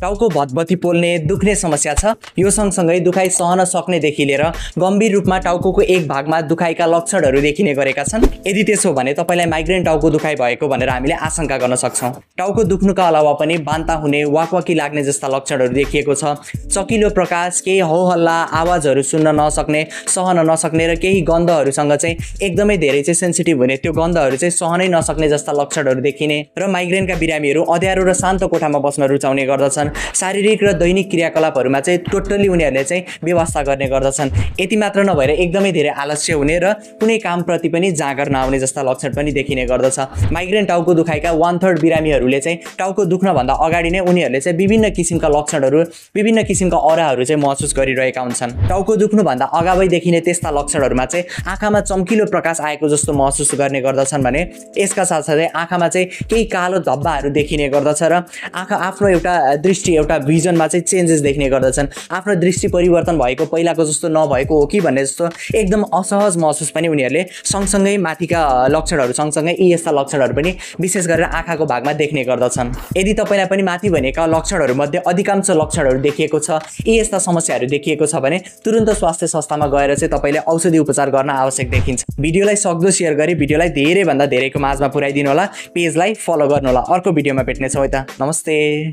टाउको भतभती पोल्ने दुख्ने समस्या छ। यो सँगसँगै दुखाइ सहन सक्नेदेखि लिएर गम्भीर रूपमा टाउकोको एक भागमा दुखाइका लक्षणहरू देखिने गरेका छन्। यदि त्यसो हो भने तपाईलाई माइग्रेन टाउको दुखाइ भएको भनेर हामीले आशंका गर्न सक्छौं। टाउको दुख्नुका अलावा पनि बान्ता हुने, वाकवाकी लाग्ने जस्ता लक्षणहरू देखिएको छ। चकिलो प्रकाश, केही हो-हल्ला, आवाजहरू सुन्न नसक्ने, सहन नसक्ने र केही गन्धहरूसँग चाहिँ एकदमै धेरै चाहिँ सेन्सिटिभ हुने, त्यो गन्धहरू चाहिँ सहनै नसक्ने जस्ता लक्षणहरू देखिने र माइग्रेनका बिरामीहरू अँध्यारो र शान्त कोठामा बस्न रुचाउने गर्दछन्। शारीरिक र दैनिक क्रियाकलापहरूमा चाहिँ टोटल्ली उनीहरूले चाहिँ व्यवस्था गर्ने गर्दछन्। यति मात्र नभएर एकदमै धेरै आलस्य हुने र कुनै कामप्रति पनि जाँगर नआउने जस्ता लक्षण पनि देखिने गर्दछ। माइग्रेन टाउको दुखाइका 1/3 बिरामीहरूले चाहिँ टाउको दुख्नभन्दा अगाडि नै उनीहरूले चाहिँ विभिन्न किसिमका लक्षणहरू, विभिन्न किसिमका अराहरू चाहिँ महसुस गरिरहेका हुन्छन्। टाउको दुख्नुभन्दा अगावै देखिने त्यस्ता लक्षणहरूमा चाहिँ आँखामा चम्किलो प्रकाश आएको जस्तो महसुस गर्ने गर्दछन् भने यसका साथसाथै आँखामा चाहिँ केही कालो धब्बाहरू देखिने गर्दछ र आँखा आफ्नो एउटा दृष्टि, एउटा भिजनमा चाहिँ चेन्जेस देख्ने गर्दछन्। आफ्नो दृष्टि परिवर्तन भएको, पहिलाको जस्तो नभएको हो कि भन्ने जस्तो एकदम असहज महसुस पनि उनीहरूले सँगसँगै माथिका लक्षणहरू सँगसँगै यी यस्ता लक्षणहरू पनि विशेष गरेर आँखाको भागमा देख्ने गर्दछन्। यदि तपाईलाई पनि माथि भनेका लक्षणहरूमध्ये अधिकांश लक्षणहरू देखिएको छ, यी यस्ता समस्याहरू देखिएको छ भने तुरुन्त स्वास्थ्य संस्थामा गएर चाहिँ तपाईले औषधि उपचार गर्न आवश्यक देखिन्छ। भिडियोलाई सक्दो शेयर गरी भिडियोलाई धेरै भन्दा धेरैको माझमा पुर्याइदिनु होला। पेजलाई फलो गर्नु होला। अर्को भिडियोमा भेट्नेछौँ है त। नमस्ते।